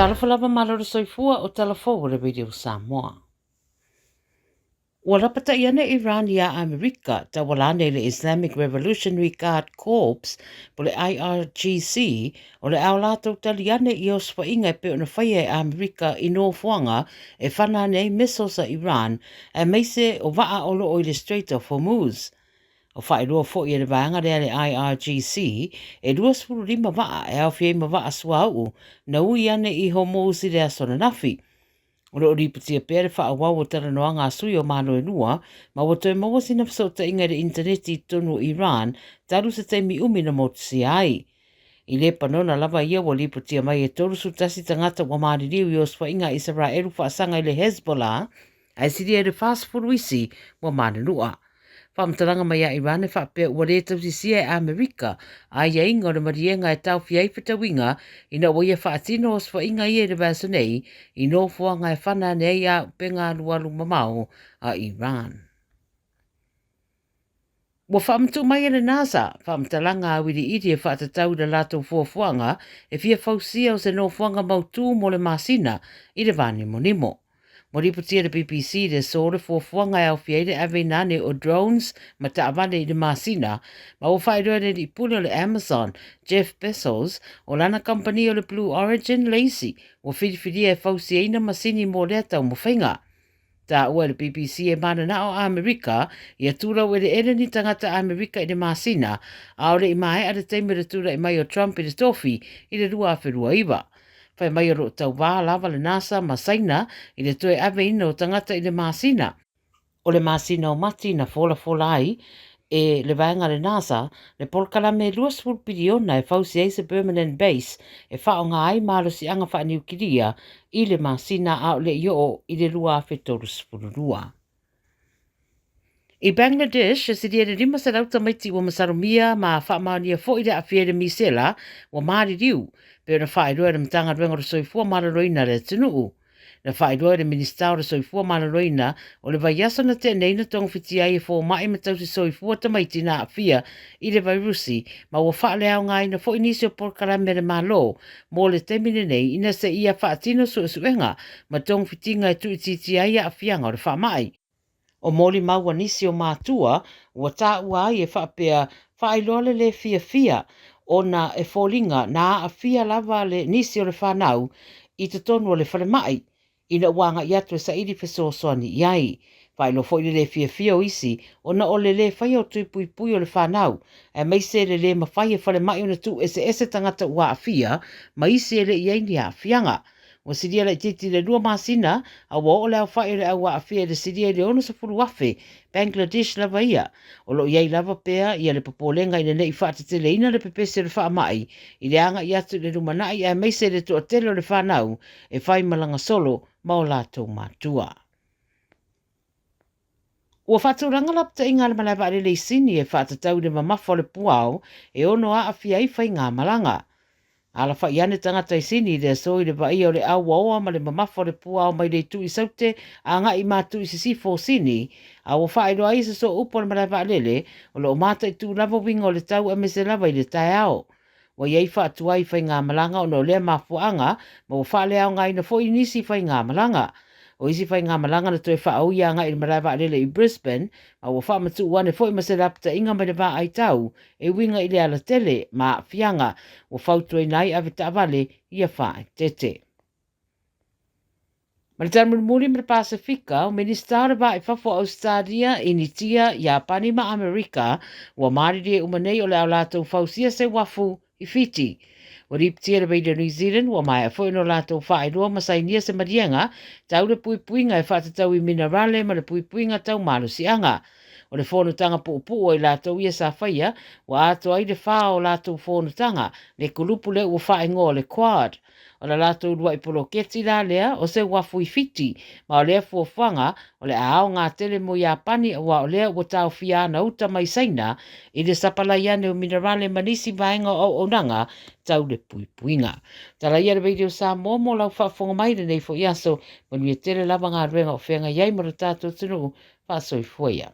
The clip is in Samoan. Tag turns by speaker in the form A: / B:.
A: Talofa lava malo le soifua o tala fou o le Radio Samoa. Ua lapata'i ane Iran iā Amerika tauala ane i le Islamic Revolutionary Guard Corps po le IRGC o le a o latou tali ane i osofaiga e pei ona faia e Amerika i nofoaga e fana ane ai missiles a Iran aemaise o vaa o loo i le Strait of Hormuz. O faailoa foi e le vaega lea le IRGC e 25 vaa e aofia ai ma vaa suauu na ui ane i Hormuz i le aso ananafi. O lo o lipotia pea le faaauau o talanoaga a sui o Malo e lua, ma ua toe maua sina fesootaiga i le initaneti i totonu o Iran talu se taimi umi na motusia ai. I Lepanona lava ia ua lipotia mai e 31 tagata ua maliliu i osofaiga a Isaraelu faasaga i le Hezbollah, ae silia i le 40 isi ua manunua. Faamatalaga mai a Iran e faapea ua le tausisia e Amerika aiaiga o le maliega e taofia ai fetauiga ina ua ia faatino osofaiga ia i le vaiaso nei i nofoaga e fana ane ai auupega alualu mamao a Iran. Ua faamatuu mai e le NASA faamatalaga auiliili e faatatau i le latou fuafuaga e fia fausia o se nofoaga mautū mo le masina i le vānimonimo. Ua lipotia e le BBC i le aso le fuafuaga e aofia ai le aveina ane o drones ma taavale i le masina, ma ua faailoa e le alii pule o le Amazon, Jeff Bezos, o lana kamupani o le Blue Origin le isi ua filifilia e fausiaina masini mo lea taumafaiga. Taua e le BBC e mananao a Amerika ia tulau eleele ni tagata Amerika i le masina, a o le i maea le taimi o le tulai mai o Trump i le tofi i le 2029. Fai mai o lo o tauvā lava le NASA ma Saina i le toe aveina o tagata i le masina. O le masina o Mati na folafola ai e le vaega a le NASA le polokalame e 20 piliona e fausi ai se permanent base e faaaoga ai malosiaga faaniukilia i le masina a o le i oo i le 2032. I Bangladesh, e silia i le 500 tamaiti ua masalomia ma faamaonia foi le aafia i le misela ua maliliu, pei ona faailoa e le Matagaluega o le Soifua Maloloina a le atunuu. Na faailoa e le Minisita o le Soifua Maloloina o le vaiaso na tea nei na togafitia ai e fomai ma tausi soifua tamaiti na aafia i le vairusi ma ua faaleaogaina foi nisi o polokalame a le Malo mo le taimi lenei ina se ia faatino suesuega ma togafitiga e tuuitiitia ai aafiaga o le faamai. O molimau a nisi o matua ua taua ai e faapea faailoa le lē fiafia ona e foliga na aafia lava le nisi o le fanau i totonu o le falemai ina ua agai atu e saili fesoasoani i ai. Faailoa foi le lē fiafia o isi ona o le lē faia o tui puipui o le fanau aemaise le lē mafai e falemai ona tuueseese tagata ua aafia ma isi e le i ai ni aafiaga. Ua silia laitiiti i le lua masina a ua oo le aofai o le au aafia i le silia i le 60,000, Bangladesh lava ia. O lo o i ai lava pea ia le popolega ina ne i faateteleina le pepesi o le faamai i le agai atu i le lumanai aemaise le toatele o le fanau e fai malaga solo ma o latou matua. Ua faatulaga lapataiga a le malae vaalele i Sini e faatatau i le mamafa o le puao e ono aafia ai faigamalaga. Alafai ane tagata i Sini i le aso i le vaaia o le auaoa ma le mamafa o le puao mai le itu i Saute agai i matu i sisifo o Sini, a ua faailoa ai se sooupu a le malae vaalele o lo o mataitu lava uiga o le tau aemaise lava i le taeao. Ua i ai faatuai faigamalaga ona o lea mafuaaga ma ua faaleaogaina foi nisi faigamalaga. O isi faigamalaga na toe faaui agai i le malae vaalele i Brisbane ma ua faamatuu ane foi ma se lapataiga mai le vaaitau e uiga i le alatele ma aafiaga ua fautuaina ai avetaavale ia faaeteete. Ma le tala mulimuli ma le Pasefika, o Minisita o le Va i Fafo o Ausetalia, Initia, Iapani ma Amerika ua malilie uma nei o le a o latou fausia se uafu i Fiti. Ua lipotia e le Radio New Zealand ua maea foi ona latou faailoa ma sainia se maliega tau le puipuiga e faatatau i minerale ma le puipuiga tau malosiaga. O le fonotaga puupuu a i latou ia sa faia, ua atoa ai le fa o latou fonotaga, le kulupu lea ua faaigoa o le Quad. O la latou uluai poloketi la lea o se uafu i Fiti, ma o lea fuafuaga o le a aoga tele mo Iapani aua o lea ua taofia ana uta mai Saina i le sapalai ane o minerale ma nisi vaega o auaunaga tau le puipuiga. Tala ia le Radio Samoa mo lau faafofoga mai i lenei foi aso. Manuia tele lava galuega o feagai ai ma lo tatou atunuu. Faasoifua ia.